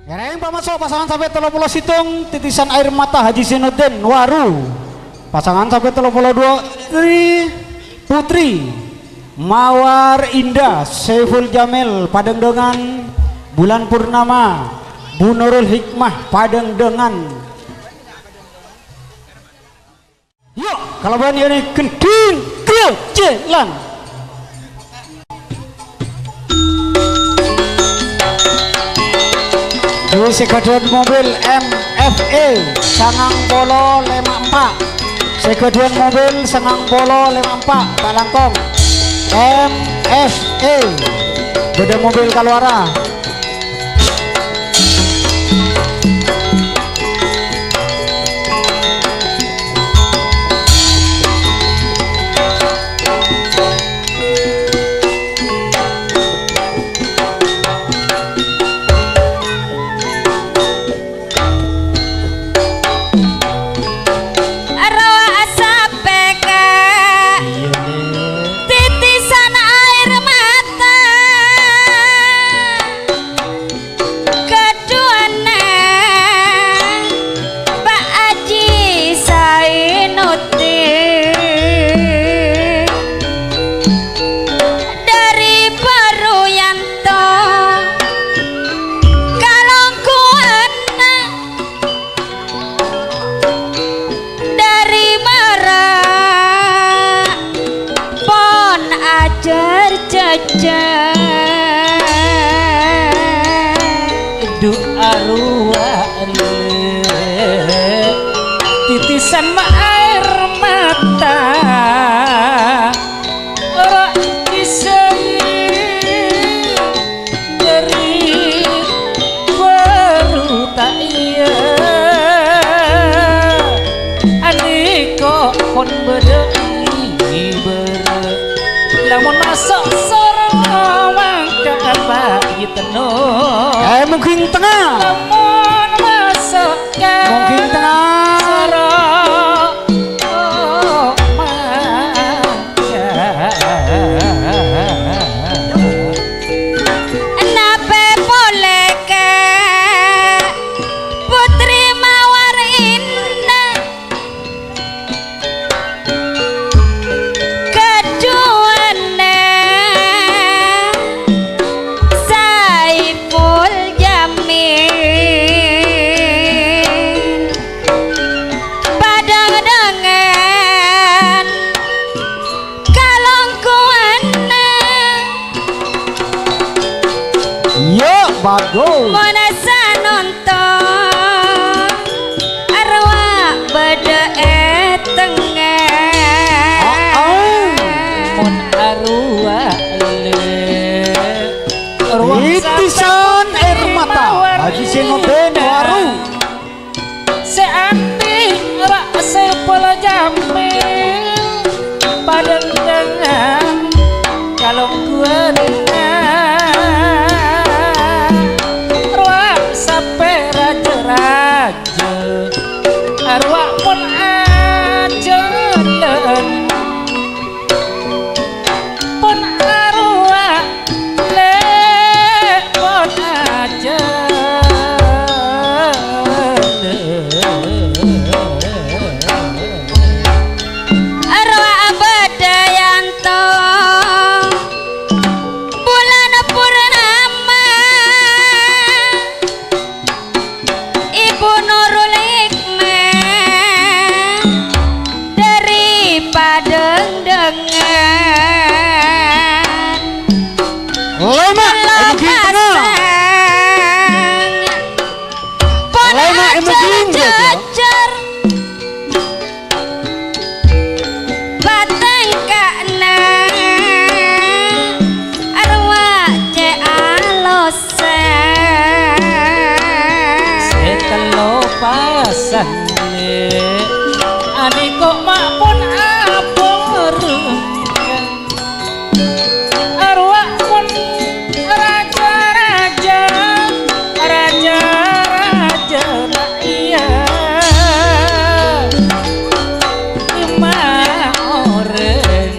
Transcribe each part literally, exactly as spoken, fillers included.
Ngèrèng pamaso' pasangan sampè' tello polo sèttong, Titisan Air Mata Haji Zainuddin, Waru. Pasangan sampè' tello polo duwâ', Tri Putri Mawar Indah, Saiful Jamil, Padangdângan, Bulan Purnama, Bu Nurul Hikmah, Padangdângan. Yo, kalabân yâ nè gendhing grojèlan. Dhu sè ghâdhuwân mobil M F E sangang polo lèma empa'. Sè ghâdhuwân mobil sangang polo lèma empa', ta' langkong. M F E. Bâdâ mobil kalowara. Rowa sapèka, titisan air mata. Kadhuwânna Pa' Aji Zainuddin, dâri Baruyanto kalongguwânna. Dâri mara pon ajhâr jhâjhâr. Dhu arowa lè, titisan ma-, air mata. Ora isai dâri baru ta' iyâ. Anèko pon bâdâ ibârâ. Lamon maso' soro mangka apa itenno. Eh, mungkin tengah. Lamon maso' ka Mungkin tengah. Soro Napè polè ka Putri Mawar Indah, kadhuwânna Saiful Jamil. Padang-dângan kalongguwânna. Iyâ, bagus. Mon sanonton, arowa bâdâ è tengnga. Oh, oh. Mon arowa lè, arowa Titisan air mata, Haji Zainuddin Waru. Sè andi' ra' sè pola jamil, padenddengan kalongguwânna. Rowa sapè raja-raja, rowa pon ajhâlân. Pon arowa lè' pon ajhâlân. Arowa abâdâ yanto bulan purnama. Ibu Nurul Hikmah dâri Padengdengan. Lema, Lopasang. Emging tengah. Pon Lema, emging, ajhâr-jhâjhâr. Patèngka'na arowa cè' alossa. Sè tello pasang lè', anèko ma' pon abhâreng. Arowa pon raja-raja, raja-raja ta' iyâ. Dimma orèng,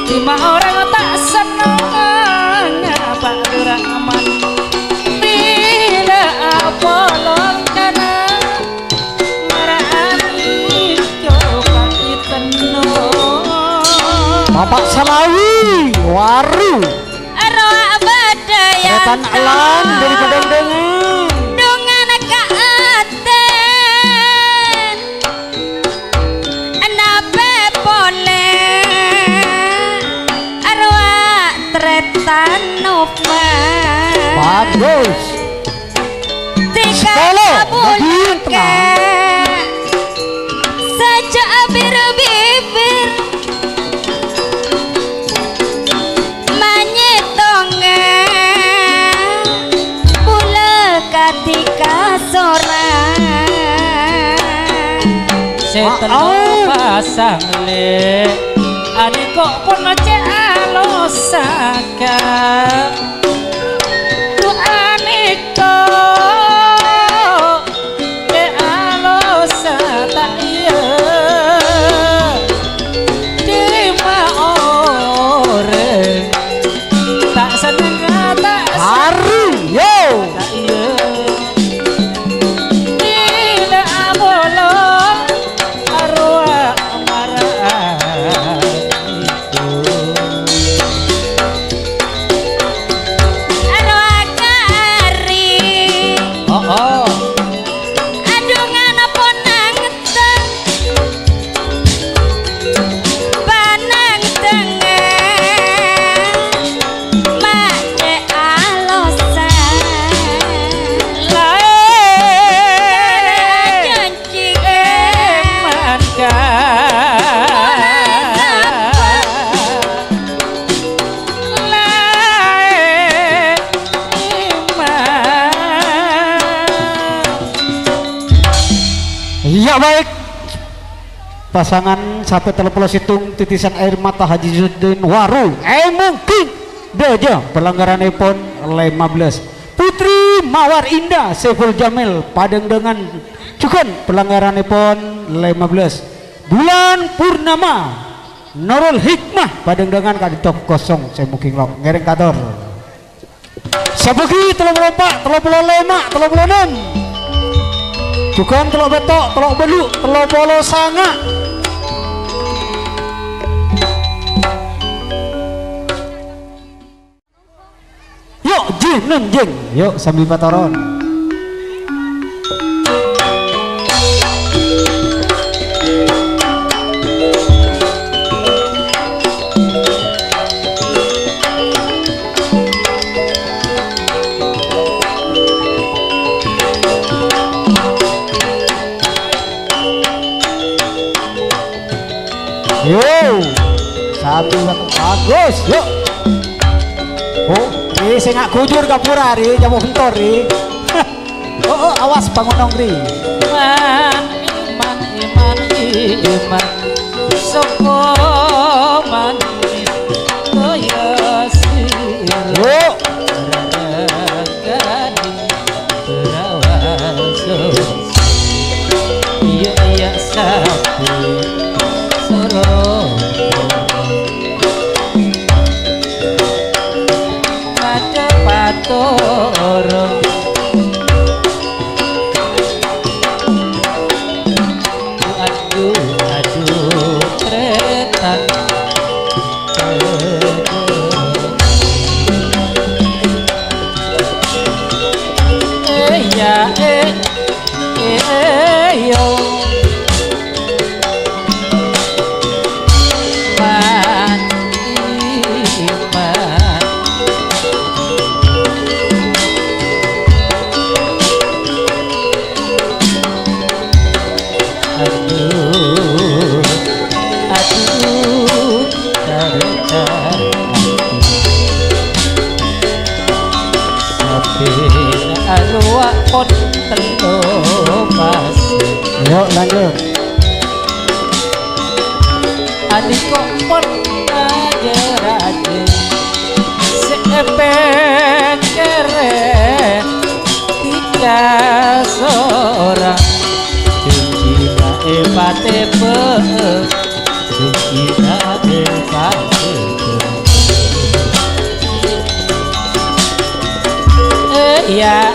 dimma orèng ta' senneng, Abdurrahman. Bilâ Dhâri Padangdhângan. Dhungan kaaḍâ'ân. Napa polè arowa trètan nopa. Bagus. Tika Sepuluh, kabul bagi ke tengah. Saja abir-bibir. Manyètongnga pula kadi kasorang. Sè tello' pasang lè', anèko' pon cè' alosaka. Du'anèko'. È alossa ta' iyâ, dimma orèng ta' sennengnga ta' Aru, yo. Ta' iyâ, dina abolong arowa mara. Arowa kari. Oh, oh. Adhungan ponang teng, panang tengnga, ma' cè' alossa. Laè. Jika Iya, baik. Pasangan sapè tello polo sèttong titisan air mata Haji Zuddin Waru. Eh, mungkin dâjâ pelanggaranèpon lèma bellâs. Putri Mawar Indah Saiful Jamil Padangdhângan jhughân pelanggaranèpon lèma bellâs. Bulan Purnama Nurul Hikmah Padangdhângan ka'ḍinto kosong sè mungkin lo' ngèrèng kator. Sabâghi tello polo empa', tello polo lèma, tello polo ennem. Jhughân tello' pètto', tello' bâllu', tello polo sanga'. Yo, jin, jin. Yo, sambi patoron. Yo, satu, satu. Bagus, yuk. Oh, ini sing nggak gujur gapura, ri, jamu bentor, ri. Oh, oh, awas, bangun nong, ri. Iman, iman, iman, iman. Soko manis, toya sira. Yuk. Rara gading. Rawaso. Iya, iya, sapi. Soro. Pada patoro. Aduh, aduh, tretan. Eh, ya, eh, eh, yo. Man, iman. Aduh, aduh, tar, tar, aduh. Sapi arowa pon tello pas. Yuk, lanjut. Adiko pon raja-raja. Se epengkere tika sora, janjina epatepa'e, janjina epatepa'e. Eh, ya.